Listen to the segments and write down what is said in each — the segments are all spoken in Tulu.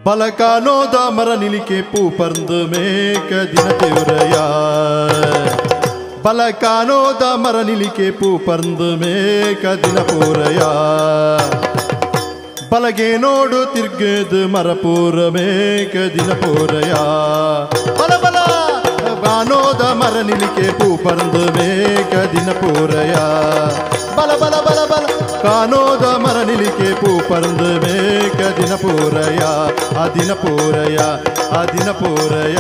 ಬಲಕಾನೋದ ಮರ ನಿಲಿಕೆ ಪೂ ಪರ್ಂದು ಮೇಕ ದಿನ ದೇವರಯ ಬಲಕಾನೋದ ಮರ ನಿಲಿಕೆ ಪೂ ಪರ್ಂದು ಮೇಕ ದಿನ ಪೂರಯ ಬಲಗೆ ನೋಡು ತಿರ್ಗದು ಮರಪೂರ ಮೇಕ ದಿನ ಪೂರಯ ಬಲ ಬಲ ಬಾನೋದ ಮರ ನಿಲಿಕೆ ಪೂ ಪರ್ಂದು ಮೇಕ ದಿನ ಪೂರಯ ಬಲ ಬಲ ಬಲ ಬಲ ಕಾನೋದ ಮರ ನಿಲಿಕೆ ಪೂ ಪರ್ಂದು ಮೇಕ ದಿನ ಪೂರಯ ಆ ದಿನ ಪೂರಯ ಆ ದಿನ ಪೂರಯ.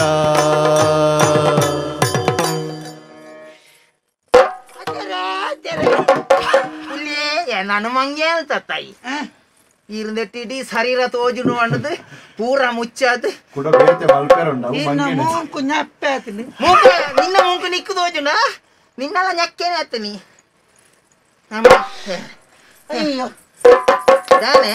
ನಾನು ಮಂಗೆ ಅಂತ ತಾಯಿ ಇರುಂದೆಟ್ಟಿಡಿ ಶರೀರ ತೋಜುನು ಅನ್ನದು ಪೂರ ಮುಚ್ಚಾದು ನಿನ್ನ ಮೂಂಕು ನಿಕ್ಕು ತೋಜುನ ನಿನ್ನೆಲ್ಲ ñಕ್ಕೇನೆ ಆತನಿ ಅಯ್ಯೋ ದಾನೆ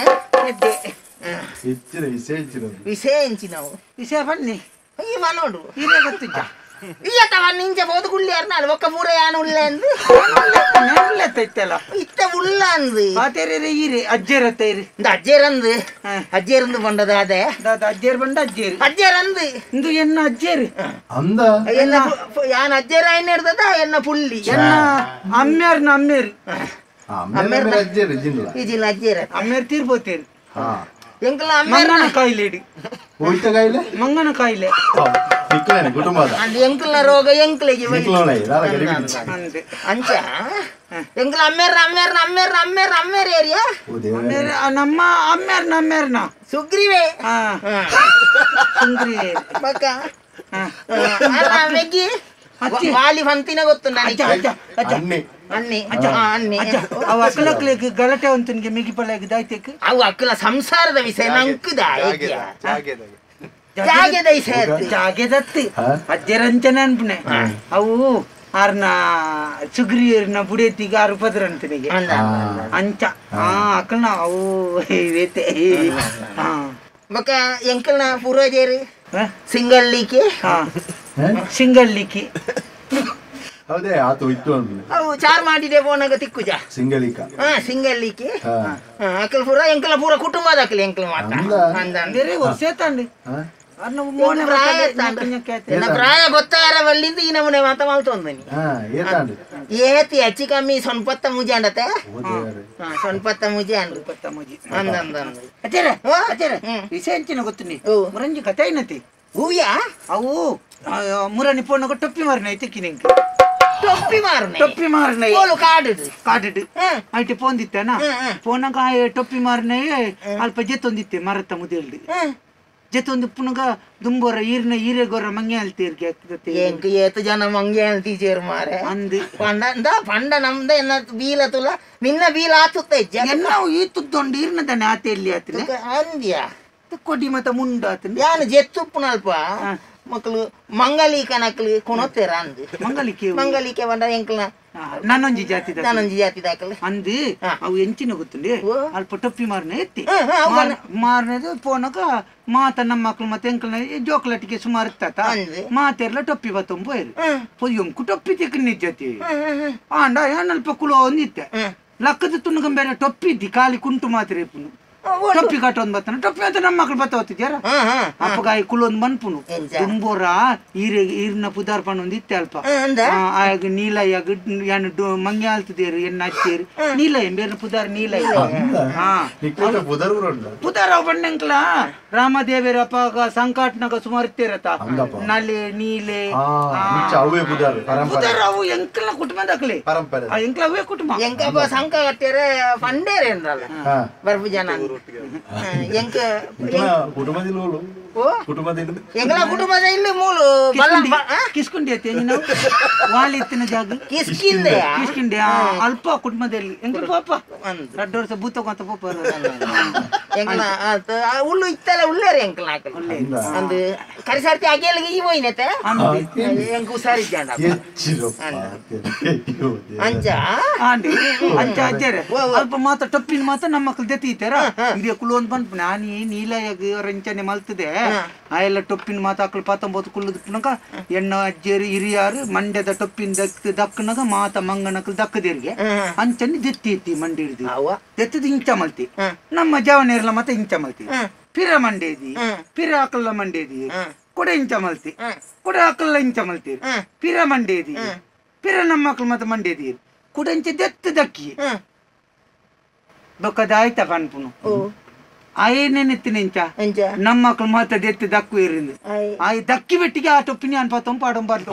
ವಿಷಯ ಎಂಚಿನವು ವಿಷಯ ಬನ್ನಿ ಈ ಮನೋಡು ಇರೇ ಗೊತ್ತಿದ್ದ ಈಯತ್ತವ ನಿಂಚೆ ಬೋದು ಗುಳ್ಳಿ ಅರ್ನಾಳು ಒಕ್ಕ ಪೂರ ಯಾನು ಉಳ್ಳ ಅಂದು ಇತ್ತಲ್ಲ ಇತ್ತ ಉಳ್ಳ ಅಂದು ಪಾತೇರೆ ಈರೆ ಅಜ್ಜೇರತ್ತ ಇರಿ ಇಂದ ಅಜ್ಜೇರಂದು ಅಜ್ಜೇರಂದು ಬಂಡದ ಅದೇ ಅಜ್ಜೇರ್ ಬಂಡ ಅಜ್ಜೇರು ಅಜ್ಜೇರಂದು ಇಂದು ಎನ್ನ ಅಜ್ಜೇರು ಅಂದ ಎನ್ನ ಯಾನ್ ಅಜ್ಜೇರ ಐನ ಹಿಡ್ದದ ಎನ್ನ ಪುಳ್ಳಿ ಎನ್ನ ಅಮ್ಮೇರ್ನ ಅಮ್ಮೇರು ಅಮ್ಮೇರ್ ಅಜ್ಜೇರು ಇಜಿಲ್ಲ ಇಜಿಲ್ಲ ಅಜ್ಜೇರ ಅಮ್ಮೇರ್ ತೀರ್ಬೋತೇರು ಎಂಕಲ ಮಂಗನ ಕಾಯಿಲೆ ಇಡಿ ಹೋಯ್ತ ಕಾಯಿಲೆ ಮಂಗನ ಕಾಯಿಲೆ ನಿಕ್ಲೇನೆ ಕುಟುಂಬದ ಅಂದ್ ಎಂಕಲ್ನ ರೋಗ ಎಂಕ್ಲೆಗೆ ನಿಕ್ಲೋಳೆ ದಾಲ ಗಡಿಬಿಡಿ ಅಂಚ ಎಂಕಲ ಅಮ್ಮೇರ್ನ ಅಮ್ಮೇರ್ನ ಅಮ್ಮೇರ್ನ ಅಮ್ಮೇರ್ನ ಅಮ್ಮೇರ್ ಏರಿಯಾ ಅಮ್ಮೇರ್ ನಮ್ಮ ಅಮ್ಮೇರ್ನ ಅಮ್ಮೇರ್ನ ಸುಗ್ರೀವೆ ಸುಗ್ರೀವೆ ಬಕ್ಕ ಮೆಗ್ಗಿ ವಾಲಿ ಫಂತಿನ ಗೊತ್ತು ನನಗೆ ಅನ್ನಿ ಅನ್ನಿ ಅನ್ನಿ ಅವು ಅಕ್ಕಲಕ್ಕಲಿಗೆ ಗಲಾಟೆ ಉಂಟು ಮಿಗಿ ಪಲ್ಲಾಗಿ ದಾಯ್ತಕ್ಕೆ ಅವು ಅಕ್ಕಲ ಸಂಸಾರದ ವಿಷಯ ನಂಕುದ ಜಾಗೆದ ವಿಷಯ ಜಾಗೆದತ್ತಿ ಅಜ್ಜರಂಚನೆ ಅನ್ಪುಣೆ ಅವು ಆರ್ನ ಸುಗ್ರೀರ್ನ ಬುಡೇತಿಗೆ ಆರು ಪದ್ರಂತನಿಗೆ ಅಂಚ ಅಕ್ಕಲ್ನ ಅವು ವೇತೆ ಬಕ್ಕ ಎಂಕಲ್ನ ಪೂರ್ವಜೇರಿ ಸಿಂಗಲ್ಲಿಕ್ಕೆ ಸಿಂಗಲ್ಲಿಕ್ಕೆ ಹೌದೇ ಆತು ಇತ್ತು ಅವು ಚಾರ್ ಮಾಡಿದೆ ಪೋನಾಗ ತಿಕ್ಕುಜ ಸಿಂಗಲಿಕ ಹಾ ಸಿಂಗಲ್ಲಿಕ್ಕೆ ಅಕ್ಕಲ್ ಪೂರ ಎಂಕಲ ಪೂರ ಕುಟುಂಬದ ಅಕ್ಕಲ್ ಎಂಕಲ್ ಮಾತ ಬೇರೆ ವರ್ಷ ತಂಡಿ ಪ್ರಾಯ ಗೊತ್ತಾರ ಬಲ್ಲಿಂದ ಈ ನಮೂನೆ ಮಾತ ಮಾಲ್ತೊಂದನಿ ಏತಿ ಹೆಚ್ಚು ಕಮ್ಮಿ ಸೊನ್ಪತ್ತ ಮುಜಿ ಅಂಡತೆ ಸೊನ್ಪತ್ತ ಮುಜಿ ಅಂಡು ಅಂದ ಅಚ್ಚರ ಅಚ್ಚರ ವಿಷಯ ಎಂಚಿನ ಗೊತ್ತು ಮುರಂಜಿ ಕಥೆ ಏನತಿ ಹೂವ್ಯಾ ಅವು ಮುರಣಿ ಪೋನಗ ಟೊಪ್ಪಿ ಮಾರನೆ ಐತೆ ನಿಂಗೆ ಟೊಪ್ಪಿ ಮಾರನೆ ಟೊಪ್ಪಿ ಮಾರನೆ ಪೋಲು ಕಾಡಿಡು ಕಾಡಿಡು ಐಟೆ ಪೋಂದಿತ್ತೇನ ಪೋನಗ ಟೊಪ್ಪಿ ಮಾರನೆ ಅಲ್ಪ ಜೆತ್ತೊಂದಿತ್ತೆ ಮರತ್ತ ಮುದೇಲ್ದು ಜೆತ್ತೊಂದು ಪುನಗ ದುಂಬೋರ ಈರ್ನ ಈರೆಗೋರ ಮಂಗೆ ಅಲ್ತೀರ್ಗೆ ಎಂಕ್ ಏತು ಜನ ಮಂಗೆ ಅಲ್ತೀಚೇರು ಮಾರೆ ಅಂದು ಪಂಡ ಇಂದ ಪಂಡ ನಮ್ದ ಎನ್ನ ಬೀಲ ತುಲ ನಿನ್ನ ಬೀಲ ಆತುತ್ತ ಇಜ್ಜ ಎಲ್ಲ ಈ ತುದ್ದೊಂಡು ಈರ್ನ ತಾನೆ ಆತೆ ಎಲ್ಲಿ ಆತನೆ ಅಂದ್ಯಾ ಕೊಡಿ ಮತ್ತ ಮುಂಡ ಆತನ ಯಾನು ಜೆತ್ತುಪ್ಪುನಲ್ಪ ಮಕ್ಕಳು ಮಂಗಲೀಕ ನಕ್ಲು ಕೊಣೋತೇರ ಅಂದು ಮಂಗಲಿಕೆ ಮಂಗಲಿಕೆ ಬಂಡ ಎಂಕಲ್ನ ನಾನೊಂಜಿ ಜಾತಿ ನಾನೊಂಜಿ ಜಾತಿ ದಾಖಲೆ ಅಂದು ಅವು ಎಂಚಿನ ಗೊತ್ತುಂಡಿ ಅಲ್ಪ ಟೊಪ್ಪಿ ಮಾರನೆ ಎತ್ತಿ ಮಾರನೇದು ಪೋನಕ ಮಾತ ನಮ್ಮ ಮಕ್ಕಳು ಮತ್ತೆ ಎಂಕಲ್ನ ಜೋಕ್ಲಟಿಗೆ ಸುಮಾರು ಇತ್ತಾತ ಮಾತೆರ್ಲ ಟೊಪ್ಪಿ ಬತ್ತೊಂಬೋಯ್ರು ಪೊಯ್ಯೊಂಕು ಟೊಪ್ಪಿ ತಿಕ್ಕ ಜೊತೆ ಆಂಡ ಏನಲ್ಪ ಕುಲೋ ಒಂದಿತ್ತೆ ಲಕ್ಕದ ತುಣ್ಣಗಂಬೇರೆ ಟೊಪ್ಪಿ ಇದ್ದಿ ಖಾಲಿ ಕುಂಟು ಮಾತ್ರ ಇಪ್ಪುನು ಟೊಪ್ಪಿ ಕಟ್ಟೊಂದು ಬತ್ತಾನ ಟೊಪ್ಪಿ ಅಂತ ನಮ್ಮ ಮಕ್ಕಳು ಬತ್ತ ಹೋಗ್ತಿದ್ಯಾರ ಅಪ್ಪಗಾಯಿ ಕುಲೊಂದು ಮನ್ಪುನು ದುಂಬೋರ ಈರೆ ಈರ್ನ ಪುದಾರ್ ಪಣ್ಣೊಂದು ಇತ್ತೆ ಅಲ್ಪ ಆಗ ನೀಲಯ್ಯಾಗ ಏನು ಮಂಗೆ ಆಲ್ತದೇರು ಎಣ್ಣ ಹಚ್ಚೇರು ನೀಲಯ್ಯ ಬೇರೆ ಪುದಾರ್ ನೀಲಯ್ಯ ಹಾ ಪುದಾರ್ ಅವು ಬಣ್ಣಂಕ್ಲ ರಾಮದೇವರ ಅಪ್ಪಾಗ ಸಂಕಾಟ್ನಾಗ ಸುಮಾರು ಇತ್ತೇರತ ನಲೆ ನೀಲೆ ಪುದಾರ್ ಅವು ಎಂಕಲ್ನ ಕುಟುಂಬ ದಾಖಲೆ ಎಂಕಲ ಅವೇ ಕುಟುಂಬ ಎಂಕಪ್ಪ ಸಂಕ ಕಟ್ಟೇರೆ ಪಂಡೇರೆ ಅಂದ್ರಲ್ಲ ಬರ್ಪು ಜನ ಎಂಕ ಎಂಗಳ ಕುಟುಂಬದ ಇಲ್ಲಿ ಮೂಲು ಕಿಸ್ಕುಂಡಿ ಐತೆ ವಾಲಿ ಎತ್ತಿನ ಜಾಗ ಕಿಸ್ಕಿಂದೆ ಕಿಸ್ಕಿಂಡೆ ಅಲ್ಪ ಕುಟುಂಬದಲ್ಲಿ ಎಂಕಲ್ ಪಾಪ ಎರಡು ವರ್ಷ ಭೂತಕೊಂತ ಪಾಪ ಎಂಕಲ ಉಳ್ಳು ಇತ್ತಲ್ಲ ಉಳ್ಳೇರಿ ಎಂಕಲ್ ಹಾಕಲ್ ಅಂದು ಕರಿಸಾರ್ತಿ ಅಗೇಲಿಗೆ ಈ ಹೋಯ್ನತೆ ಎಂಕ ಹುಷಾರಿದ್ದ ಅಂಚ ಅಂಚ ಅಜ್ಜಾರೆ ಅಲ್ಪ ಮಾತ್ರ ಟೊಪ್ಪಿನ ಮಾತ್ರ ನಮ್ಮ ಮಕ್ಕಳು ದೆತ್ತೀತಾರ ಇಂದೇ ಕುಲೊಂದು ಬಂದ್ಪು ನಾನಿ ನೀಲಯಾಗ ರಂಚನೆ ಮಲ್ತದೆ ಆ ಎಲ್ಲ ಟೊಪ್ಪಿನ ಮಾತು ಅಕ್ಕಳು ಪತ್ತೊಂಬತ್ತು ಕುಲ್ಲದ ಪುನಕ ಎಣ್ಣ ಅಜ್ಜೇರು ಹಿರಿಯಾರು ಮಂಡ್ಯದ ಟೊಪ್ಪಿನ ದಕ್ ದಕ್ಕನಗ ಮಾತ ಮಂಗನಕಲು ದಕ್ಕದೇರಿಗೆ ಅಂಚನೆ ದೆತ್ತಿ ಎತ್ತಿ ಮಂಡಿ ಹಿಡ್ದು ದೆತ್ತದ ಇಂಚ ಮಲ್ತಿ ನಮ್ಮ ಜವನೇರ್ಲ ಮತ್ತೆ ಇಂಚ ಮಲ್ತಿ. ಪಿರ ಮಂಡೇದಿ ಪಿರ ಅಕಲ್ಲ ಮಂಡೇದಿ ಕೊಡೆ ಇಂಚ ಮಲ್ತಿ ಕೊಡೆ ಅಕಲ್ಲ ಇಂಚ ಮಲ್ತಿ ಪಿರ ಮಂಡೇದಿ ಪಿರ ನಮ್ಮ ಮಕ್ಕಳು ಮತ್ತ ಮಂಡೇದಿ ಕುಡಂಚೆ ದೆತ್ತು ದಕ್ಕಿ ಬೊಕ್ಕದ ಆಯ್ತ ಪನ್ಪುನು ಆಯೇನೆತ್ತಿನಿಂಚ ನಮ್ಮ ಮಕ್ಕಳು ಮಾತ ದೆತ್ತು ದಕ್ಕು ಇರಿಂದ ಆಯ್ ದಕ್ಕಿ ಬೆಟ್ಟಿಗೆ ಆ ಟೊಪ್ಪಿನಿ ಅನ್ಪ ತೊಂಪಾಡೊಂಬಾರ್ದು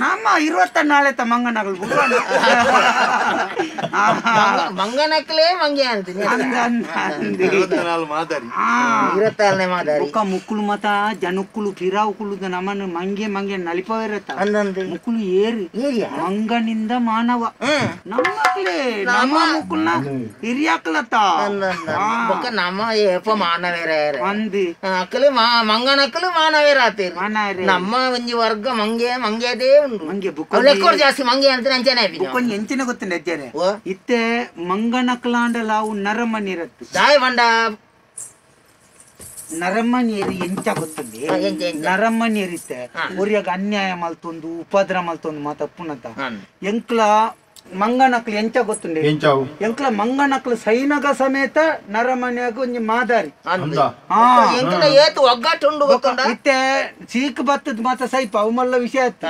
ನಮ್ಮ 24 ಮಂಗನಗಳು ಮಂಗನಕ್ಲೇ ಮಂಗೆ ಅಂತೀನಿ ಬೊಕ್ಕ ಮುಕ್ಕುಲು ಮತ ಜನಕ್ಕುಲು ಫಿರಾವುಕುಲು ನಮ್ಮನ್ನು ಮಂಗೆ ಮಂಗೆ ನಲಿಪವಿರತ್ತ ಮುಕ್ಕುಲು ಏರಿ ಮಂಗನಿಂದ ಮಾನವ ನಮ್ಮಕ್ಲೇ ನಮ್ಮ ಮುಕ್ಕುಲ್ನ ಹಿರಿಯಾಕ್ಲತ್ತ ಬೊಕ್ಕ ನಮ್ಮ ಏಪ ಮಾನವೇರ ಅಕ್ಕಲು ಮಂಗನಕ್ಕಲು ಮಾನವೇರ ಆತೀರಿ ನಮ್ಮ ಒಂಜಿ ವರ್ಗ ಮಂಗೆ ಮಂಗೆದೇ ಉಂಡು ಮಂಗೆ ಬುಕ್ಕ ಜಾಸ್ತಿ ಮಂಗೆ ಅಂತ ಅಂಚನೆ ಬುಕ್ಕೊಂಜಿ ಎಂಚಿನ ಗೊತ್ತುಂಡು ಅಜ್ಜರೆ ಇತ್ತೆ ಮಂಗನಕ್ಲಾಂಡಲಾವು ನರಮನಿರತ್ತು ದಾಯ ಬಂಡ ನರಮನಿಯರು ಎಂಚ ಗೊತ್ತುಂಡಿ ನರಮನಿಯರಿತ್ತೆ ಒರಿಯಾಗ ಅನ್ಯಾಯ ಮಲ್ತೊಂದು ಉಪದ್ರ ಮಲ್ತೊಂದು ಮಾತಪ್ಪುನತ ಎಂಕ್ಲ ಮಂಗನಕ್ಲು ಎಂಚ ಗೊತ್ತುಂಡೆ ಎಂಕ್ಲ ಮಂಗನಕ್ಲು ಸೈನಗ ಸಮೇತ ನರಮನಿಯಾಗ ಒಂಜಿ ಮಾದಾರಿ ಇತ್ತೆ ಸೀಕ್ ಬತ್ತದ ಮಾತ ಸೈಪ ಅವು ಮಲ್ಲ ವಿಷಯ ಆಯ್ತ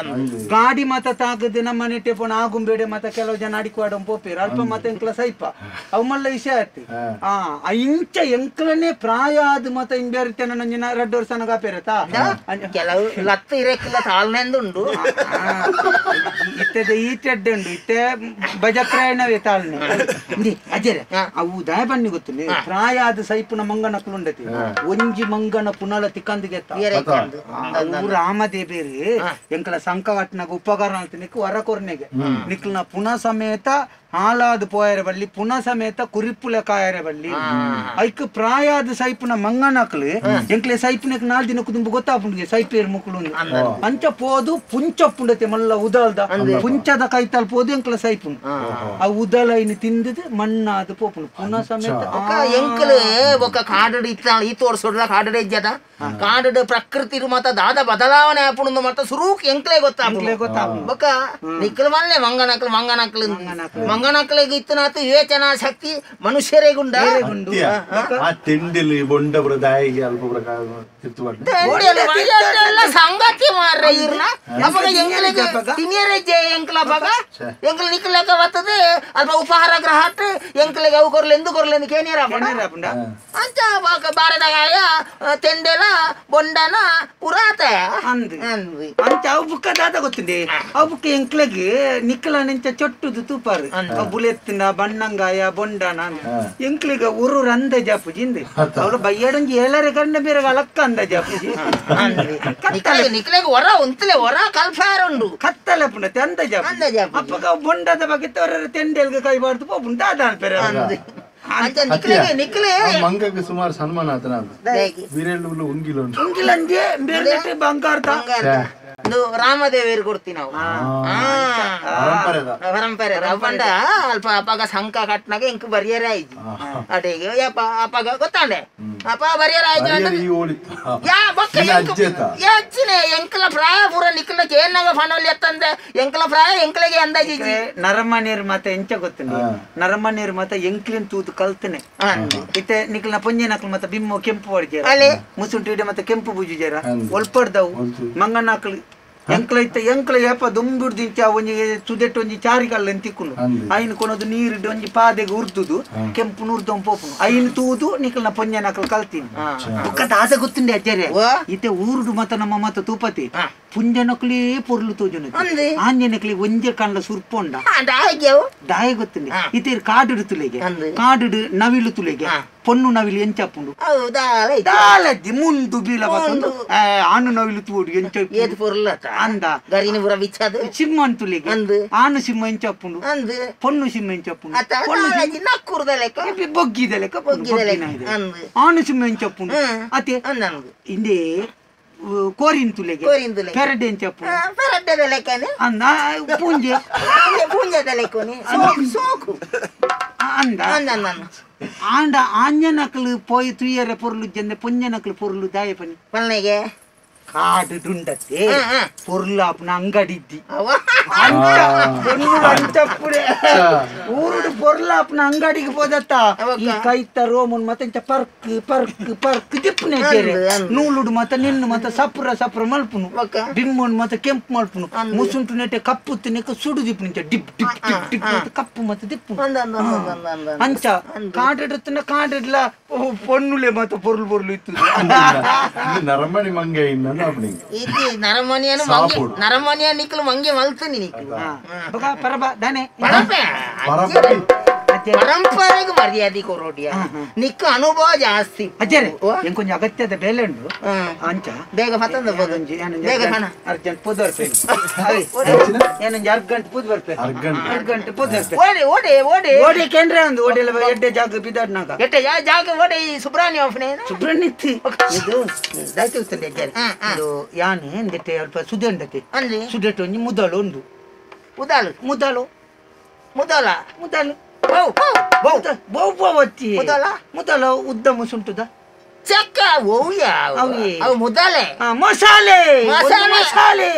ಗಾಡಿ ಮಾತ ತಾಗದು ನಮ್ಮ ನೆಟ್ಟೆ ಪೋಣ ಆಗುಂಬೇಡೆ ಮಾತ ಕೆಲವು ಜನ ಅಡಿಕ್ವಾಡ ಪೋಪೇರು ಅಲ್ಪ ಮಾತ ಎಂಕ್ಲ ಸೈಪ ಅವು ಮಲ್ಲ ವಿಷಯ ಆಯ್ತು ಆ ಇಂಚ ಎಂಕ್ಲನೆ ಪ್ರಾಯ ಆದ ಮಾತ ಇಂಬೇರಿತ್ತೆ ನನ್ನ 2 ವರ್ಷ ಕಾಪೇರತಾ ಕೆಲವು ಲತ್ತು ಇರಕ್ಕಿಲ್ಲ ತಾಳ್ನೆಂದುಂಡು ಇತ್ತೆದ ಈ ಚೆಡ್ಡೆ ಉಂಡು ಇತ್ತೆ ಬಜಕ್ರಾಯಣವೇ ತಾಳ್ನೆ ಅಜರೆ ಅವು ದಾಯ ಬನ್ನಿ ಗೊತ್ತುಂಡು ಪ್ರಾಯ ಆದ ಸೈಪುನ ಮಂಗನಕ್ಲು ಉಂಡತಿ ಒಂಜಿ ಮಂಗನ ಪುನಲ ತಿಕ್ಕಂದಿಗೆತ್ತ ರಾಮದೇಬೇರಿ ಎಂಕಲ ಸಂಕವಟ್ನಾಗ ಉಪಕಾರ ಅಂತ ನಿಕ್ಕು ವರ ಕೊರ್ನೆಗೆ ನಿಕ್ಲನ ಪುನಃ ಸಮೇತ ಹಾಲಾದ ಪೋಯರೆ ಬಲ್ಲಿ ಪುನಃ ಸಮೇತ ಕುರಿಪುಲ ಕಾಯರೆ ಬಲ್ಲಿ ಐಕ್ ಪ್ರಾಯ ಆದ ಸೈಪುನ ಮಂಗನಕ್ಲು ಎಂಕ್ಲೆ ಸೈಪುನಕ್ 4 ದಿನಕ್ಕೂ ತುಂಬ ಗೊತ್ತಾಪುಂಡಿಗೆ ಸೈಪೇರ್ ಮುಕ್ಕುಲು ಅಂಚ ಪೋದು ಪುಂಚಪ್ಪುಂಡತೆ ಮಲ್ಲ ಉದಾಲ್ದ ಪುಂಚದ ಕೈತಾಲ್ ಪೋದು ಎಂಕ್ಲ ಸೈಪುಂಡು ಆ ಉದಲ ಇನ್ನು ತಿಂದದು ಮಣ್ಣಾದ ಪೋಪುಂಡು ಪುನಃ ಸಮೇತ ಎಂಕ್ಲು ಒಕ್ಕ ಕಾಡು ಇತ್ತ ಈ ತೋರ್ಸೋಡ್ಲ ಕಾಡು ಇಜ್ಜದ ಕಾಡು ಪ್ರಕೃತಿ ಮತ ದಾದ ಬದಲಾವಣೆ ಆಪುಂಡು ಮತ್ತ ಸುರೂಕ್ ಎಂಕ್ಲೆ ಗೊತ್ತಾಪುಂಡು ಬೊಕ್ಕ ನಿಕ್ಲು ಮಲ್ಲೆ ಮಂಗನಕ್ಲು ಮಂಗನಕ್ಲು ಮಂಗನಕ್ಲಿಗೆ ಇತ್ತನಾತು ವಿವೇಚನಾ ಶಕ್ತಿ ಮನುಷ್ಯರೇಗುಂಡ ತಿಂಡಿಲಿ ಬೊಂಡ ದಾಯಿಗೆ ಅಲ್ಪ ಸಂಗತಿ ಮಾರ್ರೆ ಇರ್ನ ಅಪಗ ಎಂಕ್ಲೆಗ್ ತಿನಿಯರೆ ಎಂಕ್ಲ ಅಪಗ ಎಂಕ್ಲ ನಿಕ್ಲಕ ಬರ್ತದೆ ಅಲ್ಪ ಉಪಹಾರ ಗ್ರಹ ಎಂಕ್ಲೆಗ್ ಅವು ಕೊರ್ಲೆಂದು ಕೊರ್ಲೆಂದು ಕೇನಿಯರ ಅಂಚ ಬಾರದಾಗ ತೆಂಡೆಲ ಬೊಂಡನ ಪುರಾತ ಅಂದು ಅಂಚ ಅವು ಬುಕ್ಕ ದಾದ ಗೊತ್ತುಂಡೆ ಅವು ಬುಕ್ಕ ಎಂಕ್ಲೆಗ್ ನಿಕ್ಲ ನೆಂಚ ಚೊಟ್ಟುದು ತೂಪಾರು ಬುಲೆತ್ತಿನ ಬಣ್ಣಂಗಾಯ ಬೊಂಡನ ಎಂಕ್ಲಿಗ ಊರು ಅಂದಾಜ್ ಅಪ್ಪುಜಿ ಅವಳು ಬಯ್ಯಡಂಜಿ ಏಳರೆ ಗಂಡ ಬೇರೆ ಅಲಕ್ಕ ಅಂದಾಜ್ ಅಪ್ಪುಜಿ ನಿಕ್ಲೆಗ್ ಹೊರ ಉಂತಲೆ ಹೊರ ಕಲ್ಫಾರ ಉಂಡು ಕತ್ತಲೆ ಪುಂಡತೆ ಅಂದಾಜ್ ಅಪ್ಪಗ ಬೊಂಡದ ಬಗ್ಗೆ ತೋರ ತೆಂಡೆಲ್ಗೆ ಕೈ ಬಾರ್ದು ಪೋಪುಂಡು ದಾದ ಅನ್ಪೇರೆ ಅಂಚ ನಿಕ್ಲೆಗೆ ನಿಕ್ಲೆ ಮಂಗಕ್ಕೆ ಸುಮಾರು ಸನ್ಮಾನ ಆತನ ಬಿರೆಳ್ಳು ಉಂಗಿಲ ಉಂಗಿಲಂಜೆ ಬೇರೆ ಬಂಗಾರದ ರಾಮದೇವರು ಕೊಡ್ತೀವಿ ನಾವು ಪರಂಪರೆ ಪಂಡ ಅಲ್ಪ ಅಪ್ಪಗ ಸಂಕ ಕಟ್ನಾಗ ಇಂಕ್ ಬರಿಯರ ಆಯ್ತು ಅಡಿಗೆ ಯಪ್ಪ ಅಪ್ಪಗ ಗೊತ್ತಾಂಡೆ ಅಪ್ಪ ಬರಿಯರ ಆಯ್ತು ಯಾ ಬೊಕ್ಕ ಅಜ್ಜಿನೇ ಎಂಕಲ ಪ್ರಾಯ ಪೂರ ನಿಕ್ಲ ಕೇನಾಗ ಫನೋಲಿ ಎತ್ತಂದೆ ಎಂಕಲ ಪ್ರಾಯ ಎಂಕಲಿಗೆ ಅಂದಾಜಿ ನರಮನೀರ್ ಮಾತ ಎಂಚ ಗೊತ್ತುಂಡು ನರಮನೀರ್ ಮಾತ ಎಂಕ್ಲಿನ್ ತೂತು ಕಲ್ತನೆ ಇತ್ತೆ ನಿಕ್ಲ ಪೊಂಜೆನಕ್ಲು ಮತ್ತ ಬಿಮ್ಮು ಕೆಂಪು ಹೊಡಿಜೇರ ಮುಸುಂಟು ಇಡೆ ಮತ್ತೆ ಕೆಂಪು ಬುಜುಜೇರ ಒಲ್ಪಡ್ದವು ಮಂಗನಾಕ್ಲು ಎಂಕ್ಲ ಇತ್ತ ಎಂಕ್ಲ ಏಪ ದುಂಬಿಡ್ದಿಂಚ ಒಂಜಿ ಸುದೆಟ್ಟು ಒಂಜಿ ಚಾರಿಗಲ್ಲ ತಿಕ್ಕೊಂಡು ಐನ್ ಕೊನದು ನೀರಿಡು ಒಂಜಿ ಪಾದೆಗೆ ಉರ್ದುದು ಕೆಂಪು ನೂರ್ದೊಂದು ಪೋಪುನು ಐನ್ ತೂದು ನಿಕ್ಲನ ಪೊಂಜೆನಕ್ಲು ಕಲ್ತೀನಿ ಬೊಕ್ಕ ದಾದ ಗೊತ್ತುಂಡೆ ಅಜ್ಜರೆ ಇತ್ತೆ ಊರುಡು ಮತ ನಮ್ಮ ಮತ ತೂಪತಿ ಪುಂಜನಕ್ಲಿ ಪೊರ್ಲು ತೋಜುನ ಆಂಜನಕ್ಲಿ ಒಂಜೆ ಕಣ್ಣ ಸುರ್ಪೊಂಡ ದಾಯ ಗೊತ್ತುಂಡೆ ಇತ್ತೆ ಕಾಡುಡು ತುಲೆಗೆ ಕಾಡುಡು ನವಿಲು ತುಲೆಗೆ ಪೊಣ್ಣು ನವಿಲು ಎಂಚಪ್ಪುಂಡು ದಾಲಜ್ಜಿ ಮುಂದು ಬೀಲ ಬತ್ತೊಂದು ಆನು ನವಿಲು ತೂಡು ಎಂಚ ಅಂದ ಸಿಂಹನ್ ತುಲೆಗೆ ಆನು ಸಿಂಹ ಎಂಚಪ್ಪುಂಡು ಪೊಣ್ಣು ಸಿಂಹ ಎಂಚಪ್ಪುಂಡು ಬೊಗ್ಗಿದ ಲೆಕ್ಕ ಆನು ಸಿಂಹ ಎಂಚಪ್ಪುಂಡು ಅತೆ ಇಂದೇ ಕೋರಿನ್ ತುಲೆಗೆ ಪೆರಡೆ ಎಂಚಪ್ಪುಂಡು ಅಂದ ಪೂಂಜೆ ಸೋಕು ಅಂದ ಆಂಡ ಆಂಜನಕ್ಲು ಪೋಯಿ ತುಯ್ಯರೆ ಪೊರ್ಲು ಜಂದೆ ಪೊಂಜನಕ್ಲು ಪೊರ್ಲು ದಾಯ ಪನಿ ಪನ್ನೆಗೆ ಕಾಡು ದುಂಡತ್ತೆ ಪೊರ್ಲಾಪುನ ಅಂಗಡಿದ್ದಿ ಅಂಚಪ್ಪುಡೆ ಊರುಡು ಪೊರ್ಲಾಪುನ ಅಂಗಡಿಗೆ ಪೋದತ್ತ ಈ ಕೈತ ರೋಮನ್ ಮತ್ತೆ ಇಂಚ ಪರ್ಕ್ ಪರ್ಕ್ ಪರ್ಕ್ ದಿಪ್ಪುನೆ ನೂಲುಡು ಮತ್ತೆ ನಿನ್ನು ಮತ್ತೆ ಸಪುರ ಸಪುರ ಮಲ್ಪುನು ಬಿಮ್ಮನ್ ಮತ್ತೆ ಕೆಂಪು ಮಲ್ಪುನು ಮುಸುಂಟು ನೆಟ್ಟೆ ಕಪ್ಪು ತಿನ್ನಕ ಸುಡು ದಿಪ್ಪು ಇಂಚ drip drip drip drip ಮತ್ತೆ ಕಪ್ಪು ಮತ್ತೆ ದಿಪ್ಪುನು ಅಂಚ ಕಾಡಿಡುತ್ತಿನ ಕಾಡಿಡ್ಲ ಪೊನ್ನುಲೆ ಮತ್ತೆ ಪೊರ್ಲು ಪೊರ್ಲು ಇತ್ತು ನರಮಣಿ ಮಂಗೆ ಇದು ನರಮನಿಯನ್ನು ನರಮನಿಯ ನಿಕ್ಕಲು ಮಂಗೆ ಮಲ್ತೀನಿ ನಿಕ್ಕಲು ಪರಬ ದಾನೆ ಪರಂಪರೆಗೆ ಮರ್ಯಾದೆ ಕೊರೋಡಿಯ ನಿಕ್ಕ ಅನುಭವ ಜಾಸ್ತಿ ಅಜ್ಜರೇ ಎಂಕೊಂಚ ಅಗತ್ಯದ ಬೇಲೆ ಉಂಟು ಅಂಚ ಬೇಗ ಪತ್ತಂದ ಬೇಗ ಹಣ ಅರ್ಜೆಂಟ್ ಪೋದು ಬರ್ಪೇನೆ ಏನೊಂಜಿ ಅರ್ಗಂಟೆ ಪೋದು ಬರ್ಪೇನೆ ಅರ್ಗಂಟೆ ಪೋದು ಬರ್ಪೇನೆ ಓಡಿ ಓಡಿ ಓಡಿ ಓಡಿ ಕೇಂದ್ರ ಒಂದು ಓಡೆಲ್ಲ ಎಡ್ಡೆ ಜಾಗ ಬಿದ್ದಾಡ್ನಾಗ ಎಡ್ಡೆ ಜಾಗ ಓಡೆ ಈ ಸುಬ್ರಾಣಿ ಆಫ್ನೇ ಸುಬ್ರಾಣಿ ಇದು ದಾಯ್ತು ಅಜ್ಜರೇ ಇದು ಯಾನೆ ಎಂದಿಟ್ಟೆ ಅಲ್ಪ ಸುದೆ ಉಂಡತೆ ಸುದೆಟ್ಟು ಒಂಜಿ ಮುದಳು ಉಂಡು ಮುದಳು ಮುದಳು ಮುದಲ ಮುದಳು ಮುದಲ ಉದ್ದ ಮುಸುಂಟುದ ಚಕ್ಕ ಅವು ಮುದಲೆ ಮಸಾಲೆ ಮಸಾಲೆ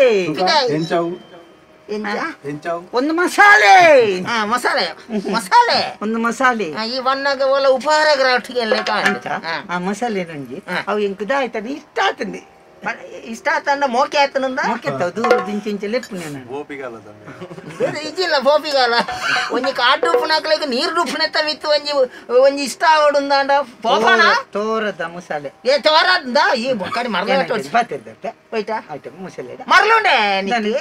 ಒಂದು ಮಸಾಲೆ ಮಸಾಲೆ ಮಸಾಲೆ ಒಂದು ಮಸಾಲೆ ಈ ವನ್ನಾಗ ಒಲ ಉಪಹಾರ ಗ್ರಾಟಿಗೆ ಆ ಮಸಾಲೆ ನಂಜಿ ಅವು ಎಂಕುದ ಆಯ್ತಾನೆ ಇಷ್ಟ ಆತಂದೆ ಇಷ್ಟ ಆತಂಡ ಮೋಕೆ ಆತನಂದ ಮೋಕೆ ದೂರ ದಿಂಚಿಂಚ ಲೆಪ್ಪು ನಾನು ಇಜ್ಜಿಲ್ಲ ಬೋಪಿಗಾಲ ಒಂಜಿ ಕಾಡು ಉಪ್ಪುನಾಕ್ಲೆಗ್ ನೀರು ಉಪ್ಪುನೆತ್ತ ಮಿತ್ತು ಒಂಜಿ ಒಂಜಿ ಇಷ್ಟ ಆವಡುಂದಾಂಡ ಪೋಪಣ ತೋರದ ಮಸಾಲೆ ಏ ತೋರದ ಈ ಬೊಕ್ಕಡಿ ಮರಲ ಹೋಯ್ತಾ ಆಯ್ತು ಮಸಾಲೆ ಮರಲುಂಡೆ ನಿಕ್ಕು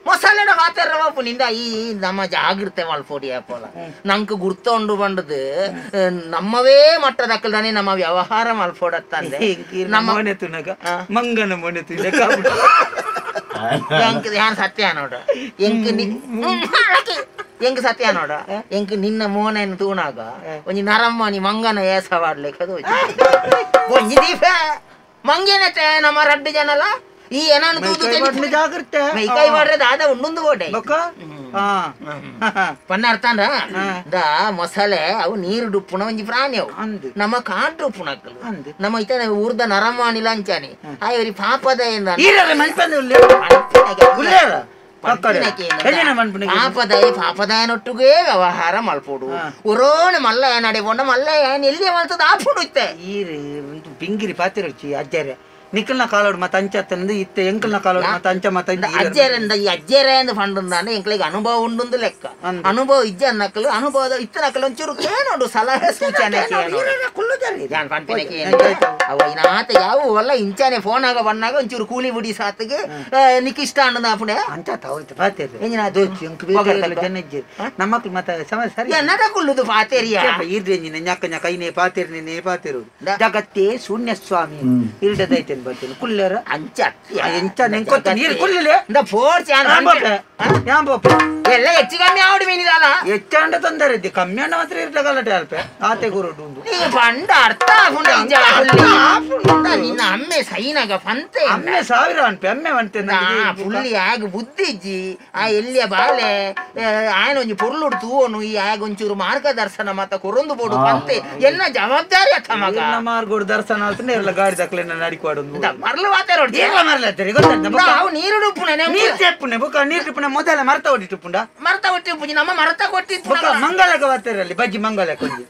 ಮಸಾಲೆ ಹಾತಾರ ಬಾಪು ನಿಂದ ಈ ನಮ್ಮ ಜಾಗ್ರತೆ ಮಲ್ಪೊಡಿ ಅಪ್ಪಲ ನಂಗೆ ಗುರ್ತೊಂಡು ಬಂಡದು ನಮ್ಮವೇ ಮಟ್ಟದಕ್ಕಲ್ದಾನೆ ನಮ್ಮ ವ್ಯವಹಾರ ಮಲ್ಪೊಡತ್ತಂದೆ ನಮ್ಮ ಮನೆ ತುನಗ ಮಂಗನ ಮನೆ ತುನಗ ಯಾನ್ ಸತ್ಯ ನೋಡ ಎಂಕ್ ಎಂಕ್ ಸತ್ಯ ನೋಡ ಎಂಕ್ ನಿನ್ನ ಮೋನೆಯನ್ನು ತೂನಾಗ ಒಂಜಿ ನರಮ್ಮನಿ ಮಂಗನ ಏಸವಾಡ್ಲಿಕ್ಕೆ ಅದು ಒಂಜಿ ದೀಪ ಮಂಗೇನತ್ತೆ ನಮ್ಮ ರಡ್ಡು ಜನಲ ಈ ಏನನ್ನು ತೂದು ಜಾಗ್ರತೆ ಮೈಕೈ ಮಾಡ್ರೆ ದಾದ ಉಂಡುಂದು ಓಡೆ ಪನ್ನ ಅರ್ಥಾಂಡ the ಮೊಸಳೆ ಅವು ನೀರು ಡುಪ್ಪುನ ಒಂಜಿ ಪ್ರಾಣಿ ಅವು ನಮ್ಮ ಕಾಡು ಉಪ್ಪುನಕ್ಕಲು ನಮ್ಮ ಇತ ಊರ್ದ ನರಮಾನಿ ಲಂಚಾನಿ ಆಯ್ ಪಾಪದ ಪಾಪದಾಯ ಪಾಪದಾಯನೊಟ್ಟಿಗೆ ವ್ಯವಹಾರ ಮಲ್ಪೋಡು ಒರೋಣ ಮಲ್ಲ ನಡೆ ಪೋಂಡ ಮಲ್ಲ ಎಲ್ಲಿ ಮಲ್ತದ ಆಪುಡು ಇತ್ತೆ ಬಿಂಗಿರಿ ಪಾತಿರೊಚ್ಚಿ ಅಜ್ಜಾರೆ ನಿಕ್ಕಲ್ನ ಕಾಲೋಡು ಮತ್ತೆ ಅಂಚತ್ತಂದು ಇತ್ತೆ ಎಂಕಲ್ನ ಕಾಲೋಡು ಮತ್ತೆ ಅಂಚ ಮತ್ತೆ ಅಜ್ಜೇರಿಂದ ಈ ಅಜ್ಜೇರೆ ಅಂತ ಫಂಡಂದಾನೆ ಎಂಕ್ಲಿಗೆ ಅನುಭವ ಉಂಡುಂದು ಲೆಕ್ಕ ಅನುಭವ ಇಜ್ಜ ನಕಲು ಅನುಭವದ ಇತ್ತ ನಕಲು ಒಂಚೂರು ಕೇನೋಡು ಸಲಹೆ ಸೂಚನೆ ಅವ ಇನಾತ ಯಾವ ಒಲ್ಲ ಇಂಚಾನೆ ಫೋನ್ ಆಗ ಬಣ್ಣಾಗ ಒಂಚೂರು ಕೂಲಿ ಬಿಡಿ ಸಾತಿಗೆ ನಿಕ್ ಇಷ್ಟ ಅಂಡ ಅಪುಣೆ ಅಂಚ ತಾವೈತೆ ಪಾತೇರಿ ನಮ್ಮಕ್ಳು ಮತ್ತೆ ಸಮಯ ಸರಿ ಎನ್ನದ ಕುಳ್ಳುದು ಪಾತೇರಿಯ ಈರ್ರೆಂಜಿನ ಞಕ್ಕ ಞಕ್ಕ ಐನೇ ಪಾತೇರಿ ನೇ ಪಾತೇರು ಜಗತ್ತೇ ಶೂನ್ಯ ಸ್ವಾಮಿ ಇರ್ಡದೈತೆ ಕುಲ್ಲೇರ ಅಂಚ ಎಂಚ ನೆಂಕೊತ್ತ ನೀರು ಕುಲ್ಲಲೆ ಇಂದ ಫೋರ್ಸ್ ಯಾನ್ ಯಾಂಬೋಪ ಎಲ್ಲ ಹೆಚ್ಚು ಕಮ್ಮಿ ಆವಡು ಮೀನಿದಾಲ ಹೆಚ್ಚಾಂಡ ತೊಂದರೆ ಇದ್ದಿ ಕಮ್ಮಿ ಅಂಡ ಮಾತ್ರ ಇರ್ಲ ಗಲಾಟೆ ಅಲ್ಪೆ ಆತೆ ಗುರುಡು ಉಂಡು ಈ ಪಂಡ ಅರ್ಥ ಆಪುಂಡು ನಿನ್ನ ಅಮ್ಮೆ ಸೈನಾಗ ಪಂತೆ ಅಮ್ಮೆ ಸಾವಿರ ಅನ್ಪೆ ಅಮ್ಮೆ ಅಂತೆ ಪುಳ್ಳಿ ಆಗ ಬುದ್ಧಿಜ್ಜಿ ಆ ಎಲ್ಲಿಯ ಬಾಲೆ ಆಯನ ಒಂಜಿ ಪೊರ್ಲುಡು ತೂವನು ಈ ಆಗ ಒಂಚೂರು ಮಾರ್ಗದರ್ಶನ ಮತ್ತ ಕೊರೊಂದು ಬೋಡು ಪಂತೆ ಎಲ್ಲ ಜವಾಬ್ದಾರಿ ಅತ್ತ ಮಗ ಮಾರ್ಗೋಡು ದರ್ಶನ ಆಲ್ತನೆ ಇರಲ್ಲ ಗಾಡಿ ದಕ್ಲೆ ನಡಿಕ್ವಾಡು ಮರ್ಲು ವಾತಾರೋಡು ಏರ್ಲ ಮರ್ಲತ್ತರಿ ಗೊತ್ತಾಯ್ತಾ ಅವು ನೀರು ಉಪ್ಪುನೆ ನೀರು ತೆಪ್ಪುನೆ ಬೊಕ್ಕ ನೀರು ಟಿಪ್ಪುನೆ ಮೊದಲ ಮರತ ಹೊಡಿಟುಪ್ಪುಂಡ ಮರತ ಹೊಟ್ಟಿ ಉಪ್ಪುಜಿ ನಮ್ಮ ಮರತ ಕೊಟ್ಟಿತ್ತು ಮಂಗಲಕ ವಾತಾರಲ್ಲಿ ಬಜ್ಜಿ ಮಂಗಲ ಕೊಂಜಿ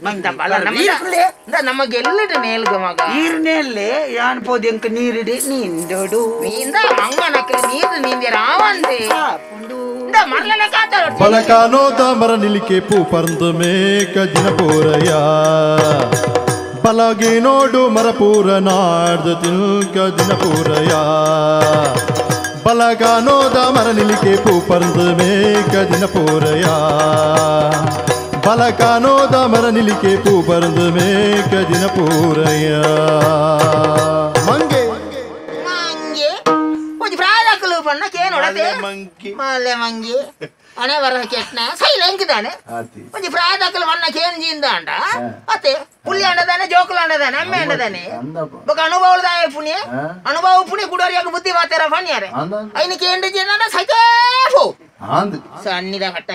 ನಮ್ಮ ಗೆಲ್ಲಡು ಮೇಲ್ಗ ಮಗ ಈರ್ನೆಲ್ಲೇ ಯಾನ್ ಪೋದು ಎಂಕ ನೀರಿಡಿ ನೀಂದೋಡು ನೀಂದ ಮಂಗನಕ್ಕೆ ನೀರು ನೀಂದೆ ರಾವಂದೆ ಮರ್ಲನ ಕಾತಾರೋಡು ಬಲಕಾನೋದ ಮರ ನಿಲಿಕೆ ಪೂ ಪರಂದು ಮೇಕ ದಿನ ಪೂರಯ ಬಲಗಿ ನೋಡು ಮರಪೂರ ನಾಡ್ದು ತಿಲ್ಕ ದಿನ ಪೂರಯ ಬಲಗಾನೋದ ಮರ ನಿಲಿಕೆ ಪೂ ಪರಂದು ಮೇಕ ದಿನ ಪೂರಯ ಬಲಕಾನೋದ ಮರ ನಿಲಿಕೆ ಪೂ ಪರಂದು ಮೇಕ ದಿನ ಪೂರಯ ಮಂಗೆ ಮಂಗೆ ಒಂಜಿ ಪ್ರಾಯದಕ್ಕಲು ಪಣ್ಣ ಕೇನೋಡತೆ ಮಲ್ಲೆ ಮಂಗೆ ಅಣೆ ಬರ ಕೆಟ್ನ ಸೈಲ ಎಂಕಿದಾನೆ ಒಂಜಿ ಪ್ರಾಯದಕ್ಕಲು ಪಣ್ಣ ಕೇನ್ ಜಿಂದಾಂಡ ಅತ್ತೆ ಪುಳ್ಳಿ ಅಂಡದಾನೆ ಜೋಕುಲು ಅಂಡದಾನೆ ಅಮ್ಮೆ ಅಂಡದಾನೆ ಬೊಕ ಅನುಭವದಾಯ ಪುಣ್ಯ ಅನುಭವ ಪುಣ್ಯ ಕುಡೋರಿಯಾಗ ಬುದ್ಧಿ ಮಾತಾರ ಫಣ್ಯಾರೆ ಐನ ಕೇಂದ್ರ ಜಿಂದಾಂಡ ಸೈತೇ ಪೋ ಸಣ್ಣಿದ ಕಟ್ಟ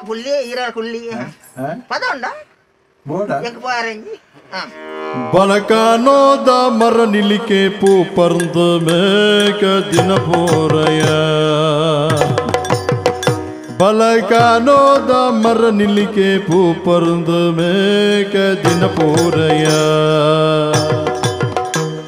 ಪುಳ್ಳಿ ಈರ ಕುಳ್ಳಿ ಪದ ಉಂಡ ಎಂಕ್ ಪೋರೆಂಜಿ. ಬಲಕಾನೋದ ಮರ ನಿಲಿಕೆ ಪೂ ಪರ್ಂದು ಮೇಕ ದಿನ ಪೂರಯ ಬಲಕಾನೋದ ಮರ ನಿಲಿಕೆ ಪೂ ಪರ್ಂದು ಮೇಕ ದಿನ ಪೂರಯ.